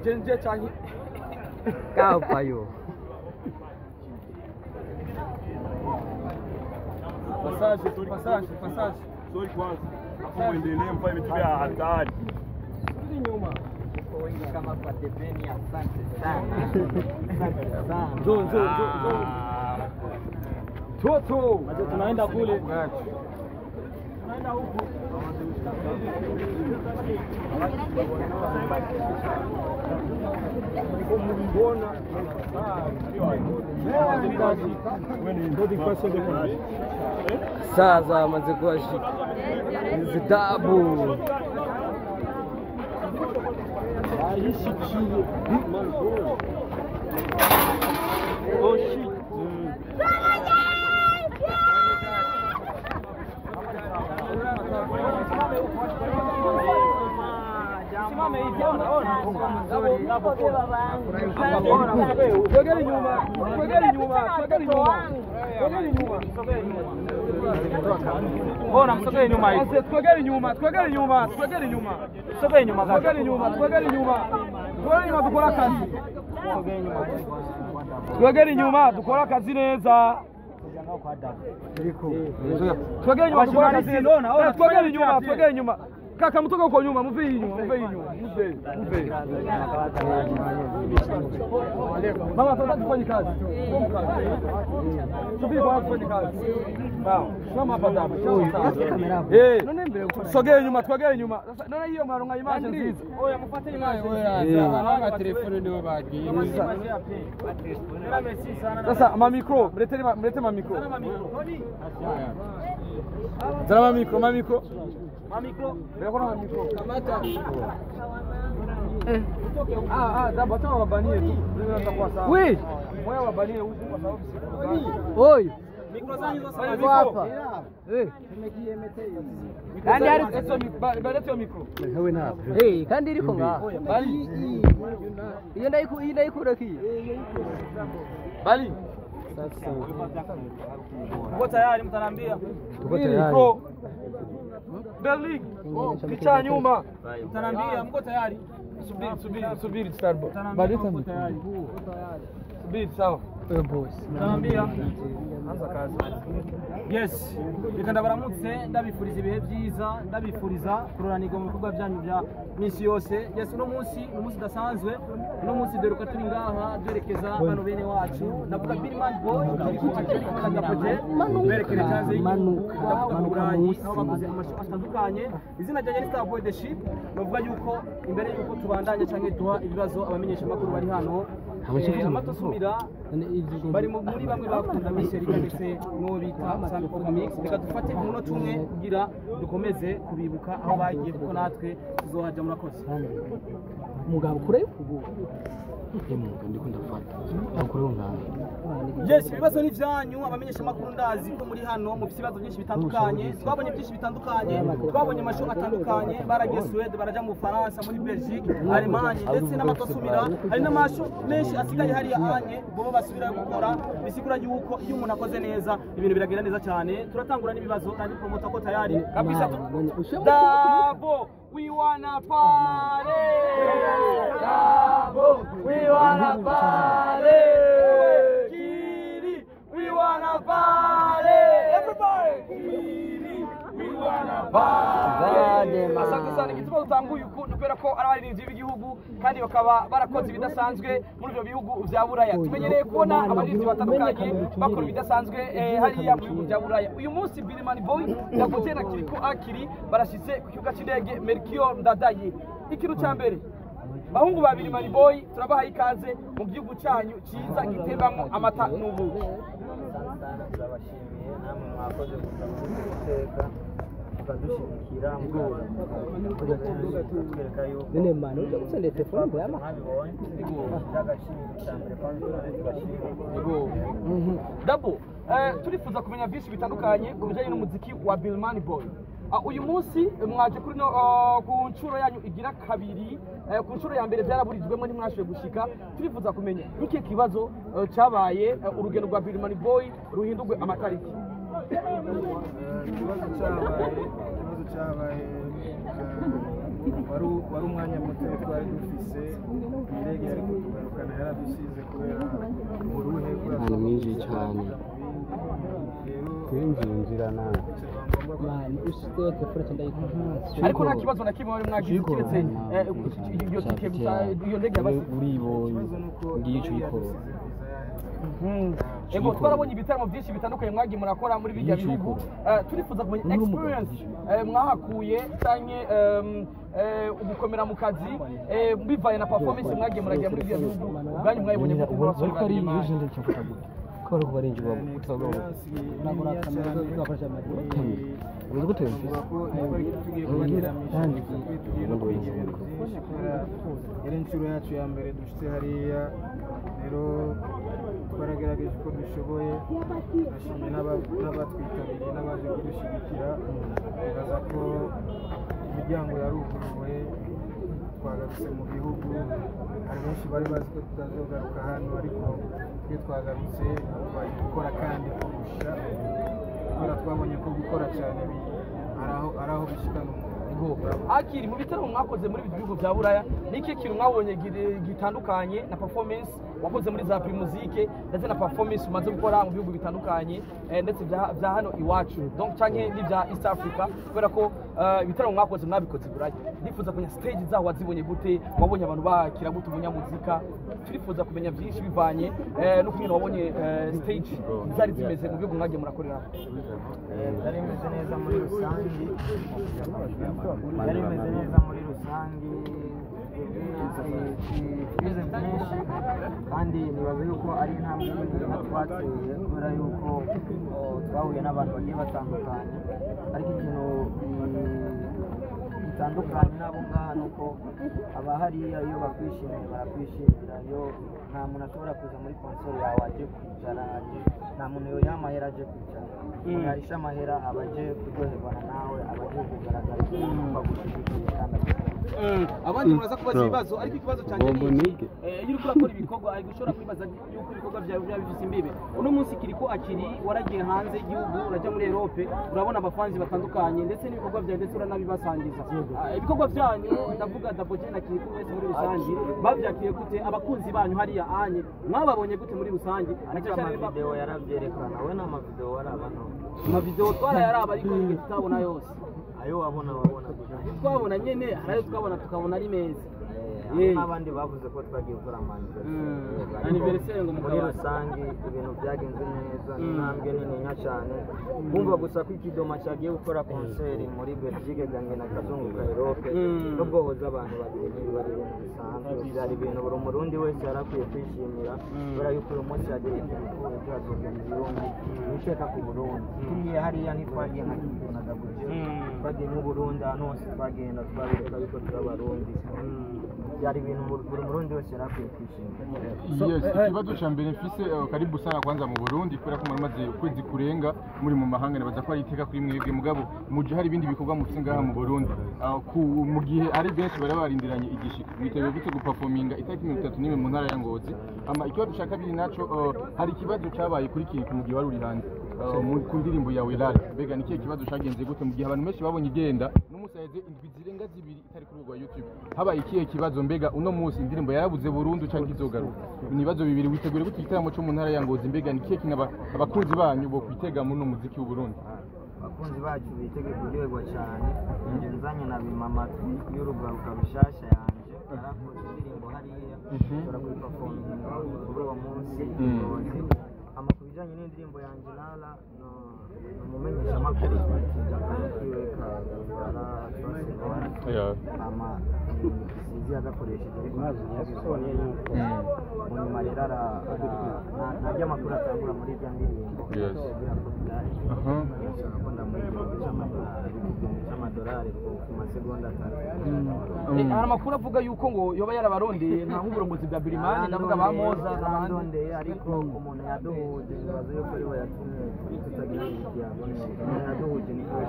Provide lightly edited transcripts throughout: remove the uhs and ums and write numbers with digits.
Jenje canke Kapayo. Passage, passage, passage. Sorry kwanza. Muendelee mfanye vitu vya hatari. Rudi nyuma. Wengi kama kwa debeni, asante sana. Asante sana. Njoo, njoo, njoo. Toto. Tunaenda kule. Tunaenda huku. Sasa amaze kuhashika zidabu Oh shit. Twegere nyuma, twegere nyuma, twegere nyuma. Twegere nyuma. Bona msogee nyuma hivi. Twegere nyuma, twegere nyuma, twegere nyuma. Msogee nyuma kaka. Twegere nyuma, twegere nyuma. Twegere nyuma dukora kazi. Twegere nyuma dukora kazi neza. Twegere nyuma dukora kazi neza. Twegere nyuma, twegere nyuma. Kaka mtoka huko nyuma, mve nyuma, mve nyuma, mve, mve. Mama tunataka tufanye kazi. Subiri kwa tufanye kazi. Sawa. Simama hapa hapa. Eh. Sogea nyuma, twegere nyuma. Sasa naona hiyo mnaronga image nziza. Oya mfuate image. Oya, aba telefone ndio bagiye. Sasa ma micro, mleteni mlete ma micro. Zara ma micro, ma micro. Ma micro. Mbele ma micro. Kamata. Ah ah, dabo acha wabanie tu. Mimi nitakuwa sawa. Oui. Moya wabanie huku kwa sababu si. Oi. Micro zanyu sasa hapa. Eh. Kandi ari balete micro. Eh, kandi iriko ngaha. Bali. Iyo ndayiku iyi ndayikura ki? Bali. Mko tayari mtaniambia? Tuko tayari. Berlin. Kicha nyuma. Mtaniambia mko tayari? Subiri, subiri, subiri Starboy. Baleta mko tayari. Subiri sawa. Boss. Mtaniambia. Anza kazi. Yes. Reka ndabaramutse ndabifuriza ibihe byiza, ndabifuriza kuroranirwa mu bikorwa byanyu bya minsi yose. Yes, uno munsi ni umunsi udasanzwe. Uno munsi dore turi ngaha duherekeza bano bene wacu. Ndavuga Billman Boy, berekereje Manuka munsi. Aho bakoze amasho atandukanye. Izina ryanjye ni Starboy the Ship. Bavuga yuko imbere yuko tubandanya canke duha ibibazo abamenyesha makuru bari hano. Amatosumira bari muri bamwe bakunda Michel ndetse n'uwo bita Sami Mix. Reka dufate umunota umwe kugira dukomeze kubibuka aho bagiye kuko natwe tuzohaja. Murakoze. Mugabo kure ukuguru. Ndiko ndafata. Akure ngaha. Yes, ibibazo ni vyanyu abamenyesha makuru ndazi ko muri hano mufite ibibazo byinshi bitandukanye. Twabonye byinshi bitandukanye, twabonye amasho atandukanye, baragiye Suède, baraja mu Faransa, muri Belgique, Allemagne ndetse n'amatosumira. Hari n'amasho menshi asigaye hariya anye bobo basubira gukora. Bisigura yuko iyo umuntu akoze neza ibintu biragenda neza cyane. Turatangura n'ibibazo kandi promoter ko tayari kabisa. Dabo, we wanna party. Dabo, we wanna party. Kiri, we wanna party. Everybody. Kiri, we wanna party. Asante sana. Igituma dutanguye uku ni kubera ko ari abaririmbyi b'igihugu kandi bakaba barakoze ibidasanzwe muri ibyo bihugu vya Buraya. Tumenyereye kubona abaririmbyi batandukanye bakora ibidasanzwe hariya mu bihugu vya Buraya. Uyu munsi Billman Boy yavuze na Kiriko Akiri barashitse ku kibuga c'indege Melchior Ndadaye. Ikintu ca mbere, bahungu ba Billman Boy, turabahaye ikaze mu gihugu cyanyu cyiza gitembamwo amata n'ubuki. Turabashimiye namwe mwakoze guteka mukadushyigikira mukatwereka yuko Nene mano uje gusende telefone ngo yama. mwabibonye by'agaciro cya mbere kandi tubashimiye. Dabo, turifuza kumenya byinshi bitandukanye ku bijyanye n'umuziki wa Billman Boy. Uyu munsi mwaje kuri no ku nshuro yanyu igira kabiri, ku nshuro ya mbere byaraburijwemo ntimwashoboye gushika. Turifuza kumenya n'ikihe kibazo cyabaye urugendo rwa Billman Boy ruhindurwe amatariki. Ikibazo cyabaye Wari umwanya muto twari dufise, indege yari kutugarukana yaradusize kubera uburuhe. Ahantu mwinshi cyane kwinjira na Ariko nta kibazo na kimwe wari mwagize kiretse iyo tike gusa, iyo ndege yabasize? Uribonye ngiye ico uyikora. Ego, twarabonye ibitaramo byinshi bitandukanye mwagiye murakora muri bijya bihugu. Turifuza kumenya experience mwahakuye canke ugukomera mu kazi bivanye na performance mwagiye muragira muri bijya bihugu. Ubwanyu mwayibonye gute muri abasore Ariko ari ba Birimani? ijisho cyafata gute ko bari kubarinjira utavuga uzi gute? Tugiye kubateramisha, tugiye no kwiga ibintu byinshi kubera yari inshuro yacu ya mbere dushitse hariya. Rero twaragerageje uko dushoboye, turashimye n'abatwitabiriye n'abaje kudushyigikira. Nibaza ko imiryango yaruguruwe, twagarutse mu gihugu. Hari benshi bari bazi ko tutazogaruka hano, ariko twe twagarutse twaje gukora kandi kurusha, kubera twabonye ko gukora cyane hari aho bishikana umuntu. Akiri mu bitaramo mwakoze muri ibi bihugu bya Buraya, ni ikihe kintu mwabonye gitandukanye na performance wakoze muri za Primusic ndetse na performance umaze gukora mu bihugu bitandukanye, ndetse bya hano iwacu, donc canke n'ibya East Africa? Kubera ko ibitaramo mwakoze mwabikoze i Buraya, ndifuza kumenya stage zaho wazibonye gute, wabonye abantu bakira gute umunyamuzika? Turifuza kumenya byinshi bivanye n'ukuntu wabonye stage zari zimeze mu bihugu mwagiye murakoreramo. Byari bimeze neza muri rusange, byari bimeze neza muri rusange. Twize byinshi kandi nibaza yuko ari intambwe nini twateye, kubera yuko twahuye n'abantu bagiye batandukanye. Ariko ikintu gitandukanye n'abo ngaha ni uko aba hariya iyo bakwishimiye barakwishimira. Iyo nta muntu ashobora kuza muri concert yawe aje kwicara, aje nta muntu yoha amahera aje kwicara. Umuntu yarisha amahera aba aje kuryoherwana nawe, aba aje kugaragaza ko agushyigikiye kandi agukunda. Abandi muraza kubaza ibibazo, ariko ikibazo cyanjye ni iki. Bombonike. Iyo uriko urakora ibikorwa, ariko ushobora kwibaza yuko ibikorwa byawe byaba bifise imbibe. Uno munsi kiriko akiri waragiye hanze y'igihugu, urajya muri Europe, urabona abafanzi batandukanye ndetse n'ibikorwa byawe, ndetse uranabibasangiza. Ibikorwa byanyu, ndavuga Double J na Kirikou wese muri rusange, bavyakiriye gute abakunzi banyu hariya anye? Mwababonye gute muri rusange? Na Ariko cyane cyane amavideo yarabyerekana. We n'amavideo waraba none? Amavideo twarayaraba, ariko nige tutabona yose. Ayo wabona wabona gusa? Twabona nyene, hari ayo twabona tukabona ari meza. Hari n'abandi bavuze ko twagiye gukora ama Anniversaire ngo muri mukabana. Rusange ibintu byagenze neza, ni intambwe nininya cyane. Bumva gusa ko Ikidoma cyagiye gukora concert muri Belgique, gange na Kazungu ka Europe, nubwo hoza abantu babiri, ntibiba ari ibintu bisanzwe. Byari ibintu buri Murundi wese yarakwiye kwishimira, kubera yuko uyu munsi yagiye Kirikou, ejo hazogera Burundi, ni iteka ku Burundi. Tugiye hariya ntitwagiye nka Kirikou na Double J, twagiye nk'Uburundi. Ahantu hose twagenda twabereka yuko turi Abarundi. Byari ibintu buri Murundi wese yarakwiye kwishimira. Yes, ikibazo cha mbere mfise, karibu sana kwanza mu Burundi, kubera ko muri maze ukwezi kurenga muri mu mahanga, nibaza ko ari iteka kuri mwebwe. Mugabo muje hari ibindi bikorwa mufise ngaha mu Burundi. Mu gihe ari benshi bari barindiranye igishika, mwiteguye gute guperforminga itariki 31 mu ntara ya Ngozi? Ama ikibazo ca kabiri naco, hari ikibazo cabaye kuri Kirikou mu gihe wari uri hanze, ku ndirimbo yawe Lala. Mbega ni ikihe kibazo cagenze gute mu gihe abantu benshi babonye igenda n'umunsi haheze indwi zirenga 2 itari kuri rwa YouTube? Habaye ikihe kibazo? Mbega uno munsi indirimbo yarabuze burundu canke izogaruka? Ni ibibazo bibiri. Witegure gute igitaramo co mu ntara ya Ngozi? Mbega ni ikihe kintu abakunzi banyu bo kwitega muri uno muziki w'u Burundi? Abakunzi bacu bitege kuryoherwa cyane. Njye nzanye na bimamatwi y'urugaruka rushasha yanje, narakoze indirimbo hariya, nshobora kuyiperforminga kuri uwo munsi Ngozi. Ama ku bijyanye n'indirimbo yanjye Lala, ni umumenyeshamakuru akantu kiwe kagaragara. Ama sinzi yagakoresheje, ariko mu nyuma rero ntarya amakuru atangura muri irya ndirimbo kugira ko byari ashaka ko ndamuha 1000 cy'amadolari, 1000 cy'amadolari ku masegonda 3. Hari amakuru avuga yuko ngo yoba yarabarondeye nka nk'uburongozi bwa Birimani, ndavuga ba Moza n'abandi. Yarandondeye, ariko umuntu yaduhuje nibaza yuko ariwe yatumye tutagira ikiyago neza. Umuntu yaduhuje ni we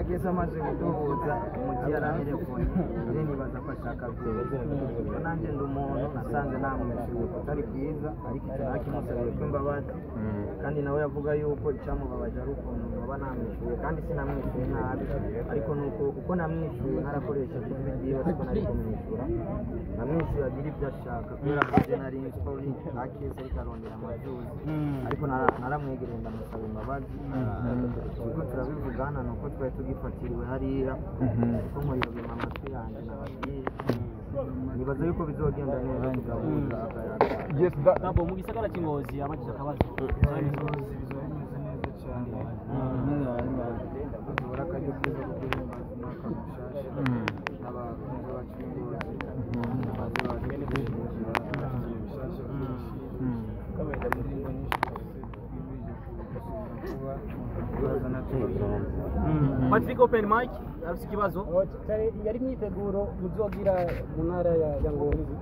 ageze amaze kuduhuza mu gihe yarantelefone, rero nibaza ko ashaka byose. Kuko nanjye ndi umuntu, nasanze namwishyuye kutari kwiza, ariko icyo nakimusabiye ko imbabazi, kandi nawe yavuga yuko icyamubabaje ari ukuntu wabaye. kuba namwishuye kandi sinamwishuye nabi, ariko nuko uko namwishuye narakoresheje ijwi ryiwe, ariko nari kumwishyura namwishuye agira ibyo ashaka, kubera ko je nari nzi ko akese ariko arondera amazuzi, ariko naramwegereye ndamusaba imbabazi. Kuko turabivugana nuko twari tugifatiriwe hariya, kuko nkorera amatwi yanjye nababwiye, nibaza yuko bizogenda neza tugahuza akayaga. Yes, Dabo mu gisagara cy'Ingozi abajije akabazo. Ingozi bizaba bimeze neza cyane, tuzobora akaryo keza ko guhimbaza umwaka mushasha n'abakunzi bacu b'Ingozi, baze baze kudushyigikira, dufite ibishasha byinshi, indirimbo nyinshi dufite twimirije gusohora vuba, baza natwe babyumva. Patrick open mic afite ikibazo. Yari imyiteguro muzogira mu ntara ya Ngozi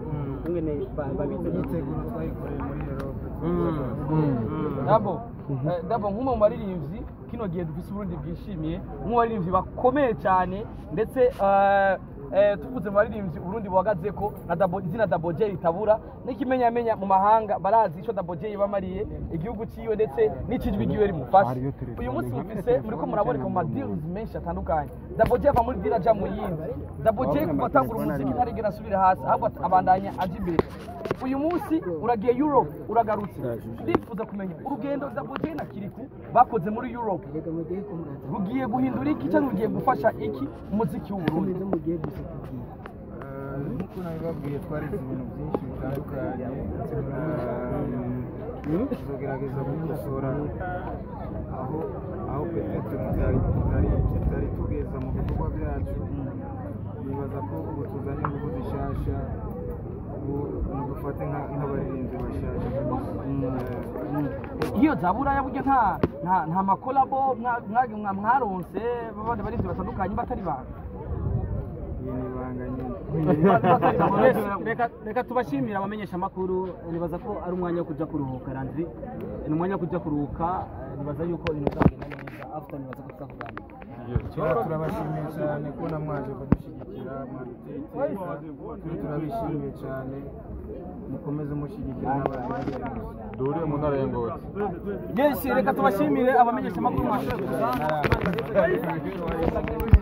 ingene babitegura. Imyiteguro twayikoreye muri Europe. Dabo nk'umwe mu baririmbyi kino gihe dufise Uburundi bwishimiye, nk'umwe mu baririmbyi bakomeye cyane, ndetse tuvuze mu baririmbyi Uburundi buhagaze ko na Dabo, izina Dabo J ritabura n'ikimenyamenya mu mahanga, barazi ico Dabo J yibamariye igihugu ciwe ndetse n'icijwi ryiwe rimufasha. Uyu munsi mufise muriko muraboneka mu ma deals menshi atandukanye. Dabo J ava muri deal aja mu yindi. Dabo J kuva atangura umuziki ntarigera asubira hasi, ahubwo abandanya aja imbere. Uyu munsi uragiye Europe uragarutse, ndifuza kumenya urugendo Dabo J na Kirikou bakoze muri Europe rugiye guhindura iki cyangwa rugiye gufasha iki umuziki w'Uburundi? Nk'uko nabibabwiye, twarize ibintu byinshi bitandukanye, tuzogerageza gukosora aho peut-être tutari tugeza mu bikorwa byacu. Nibaza ko ubu tuzanye ingufu zishasha, ubu mudufate nk'abaririmbyi bashasha kabisa. Iyo za buraya burya nta ma collabo mwaronse b'abandi baririmbyi batandukanye batari bantu? Iyi ni ibanga nyine. Yes, reka tubashimira abamenyesha amakuru. Nibaza ko ari umwanya wo kuja kuruhuka. Landry, ni umwanya wo kuja kuruhuka. Nibaza yuko ibintu bizagenda neza after, nibaza ko tuzakuganira. Turabashimiye cyane kubona mwaje kudushyigikira, mwaduteye iteka, twe turabishimiye cyane, mukomeze mushyigikira n'abandi. Duhuriye mu ntara ya Ngozi. Yes, reka tubashimire abamenyesha amakuru mwashoboye kuza.